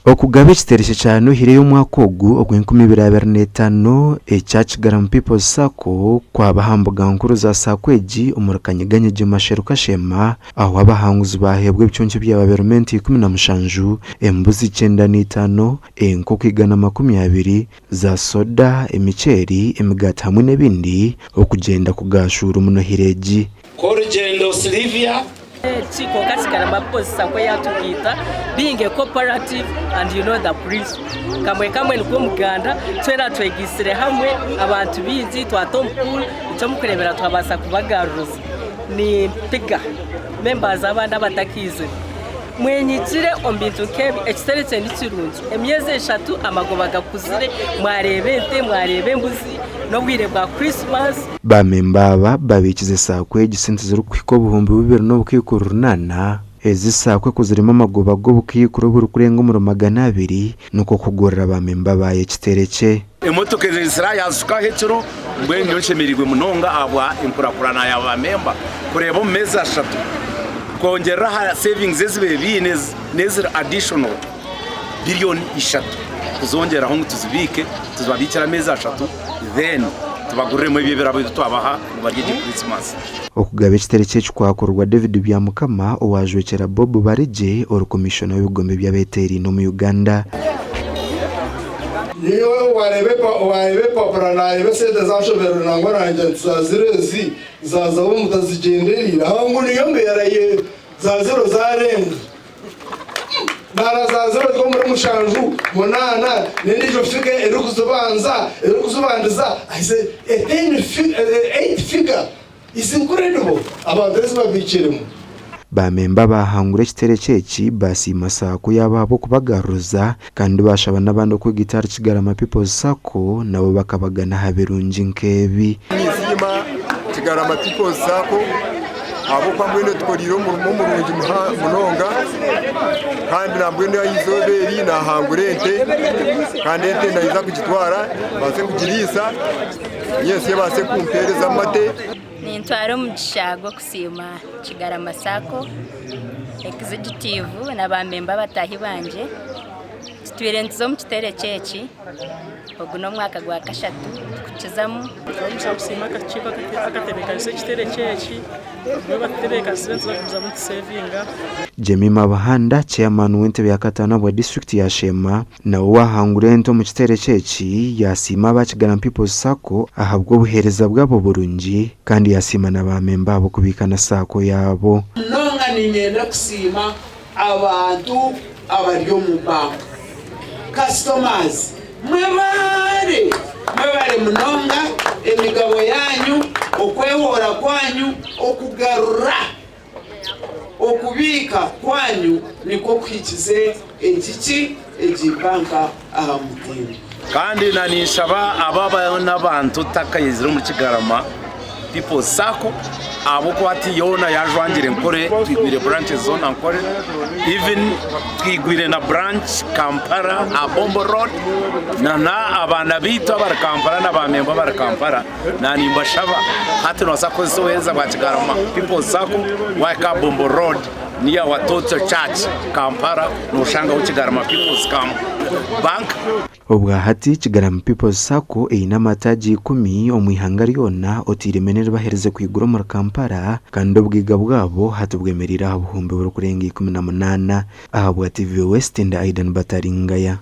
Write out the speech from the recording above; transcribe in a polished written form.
Okugaba ekiteerekye kya Nuhire y'omwaka ogu ogw'enkumi ibiri 25 ekya Kigarama People's Sacco kwaba aha mbuga nkuru za Sacco egi omuri Kanyeganyegye Masheru Kashema ahu abahanguzi baheebwa ebiconco byaba birimu ente 17, embuzi 95, enkoko 120, za soda, emiceeri, emigaati hamwe n'ebindi okugyenda kugaashuura omu Nuhire egi. Korugyendo Sylvia. Eki kwonka Kigarama People's Sacco yatugaita being a cooperative and you know the principle kamwe kamwe nigwo muganda twena twegaitsire hamwe abantu baingi twata omu pool nikyo mukureebera twabaasa kubagaruza nimpiga members abandi abatakiizire mwenyigire omu bintu nk'ebi ekiterekye nikirungi emyezi eshatu amagoba gakuzire mwareeba ente mwareeba embuzi n'obwire bwa Christmas. Baamemba aba babiikize Sacco egi sente zirikuhika 2,800. Ezi Sacco ku zirimu amagoba g'obukaikuru oburikurenga omuri 200 nikwo kugurira baamemba baayo ekiterekye. Emotoka erenzire aha yaazishukaho ekiro, mbwenu nyowe nshemereirwe munonga ahabwa enkurakurana ya baamemba kureeba omu meezi ashatu kwongyerera aha savings ezi babaire baine n'eziri additional biliyoni ishatu kuzongyeraho ngu tuzibiike tuzibabiikire ameezi ashatu then tubaguriremu ebyo ebirabo ebi twabaha ngu barye gye Christmas. Okugaba ekiterekye eki kwakorwa David Byamukama owajwekyera Bob Barigye ori komishona w'ebigombe by'abeteeraine omu Uganda. Nyowe owareeba epapura nareeba esente zashoberwe nangwa nangye nti za ziro ezi zazaho mutazigyendereire aho ngu niyo mbeera ye za ziro zarenga. Nara za ziro ziri omuri mushanju, munaana n'endiijo figa erikuzibanza erikuzibandiza I say a ten a eight figure is incredible abantu ezi babiikiremu. Baamemba abaahangura ekiterekye eki baasiima Sacco yaabo ahabw'okubagaruriza kandi baashaba n'abandi okwegaita ahari Kigarama People's Sacco nabo bakabagana aha birungi nk'ebi. Ninsiima Kigarama People's Sacco ahabw'okuba mbwenu etukoreire omurimo murungi munonga kandi nambwenu aha izooba eri nahangura ente kandi ente naija kugitwara mbaase kugiriisa nyentsya ebaase kumpereza amate. Nintwara omugisha gw'okusiima Kigarama Sacco, Executive na baamemba bataahi bangye. Tutwire nituza omu kiteereko eki, ogu n'omwaka gwa kashatu tukukizamu. Nituza kusiima akakiiko akatebeekanisa ekiteereko eki, nibo batutebeekanisize nituza kugumizamu nitusevinga. Jemima Buhanda, Chairman w'entebe ya kataano ahabwa disiturikiti ya Sheema nawe owahangura ente omu kiteereko eki yasiima aba Kigarama People's Sacco ahabw'obuheereza bwabo burungi kandi yasiima na ba memba ahabw'okubiika na Sacco yaabo. Munonga niinyenda kusiima Abantu abari omu bank customers mwebare mwebare munonga emigabo yanyu, okwehoora kwanyu, okugarura, okubiika kwanyu nikwo kuhikize egi ki egi banka aha mutindo. Kandi na ninshaba abo abana abantu takaizire omuri Kigarama People's Sacco ahabw'okuba hati yoona yajwangire Nkore twigwire branches zoona Nkore even twigwire na branch Kampala aha Bombo Road na na abaana baitu abari Kampala na ba memba abari Kampala na nimbashaba hati nobaasa kukozesa obuheereza bwa Kigarama People's Sacco wahika aha Bombo Road near Watoto Church Kampala noshangaho Kigarama People's Bank. Obwa hati, Kigarama People's Sacco eine amataagi ikumi omu ihanga ryona oteiremu n'eri baherize kwigura omuri Kampala kandi obugaiga bwabo hati bwemereire aha buhumbi burikurenga 18. Ahabwa TV West, ndi Aidan Bataringaya.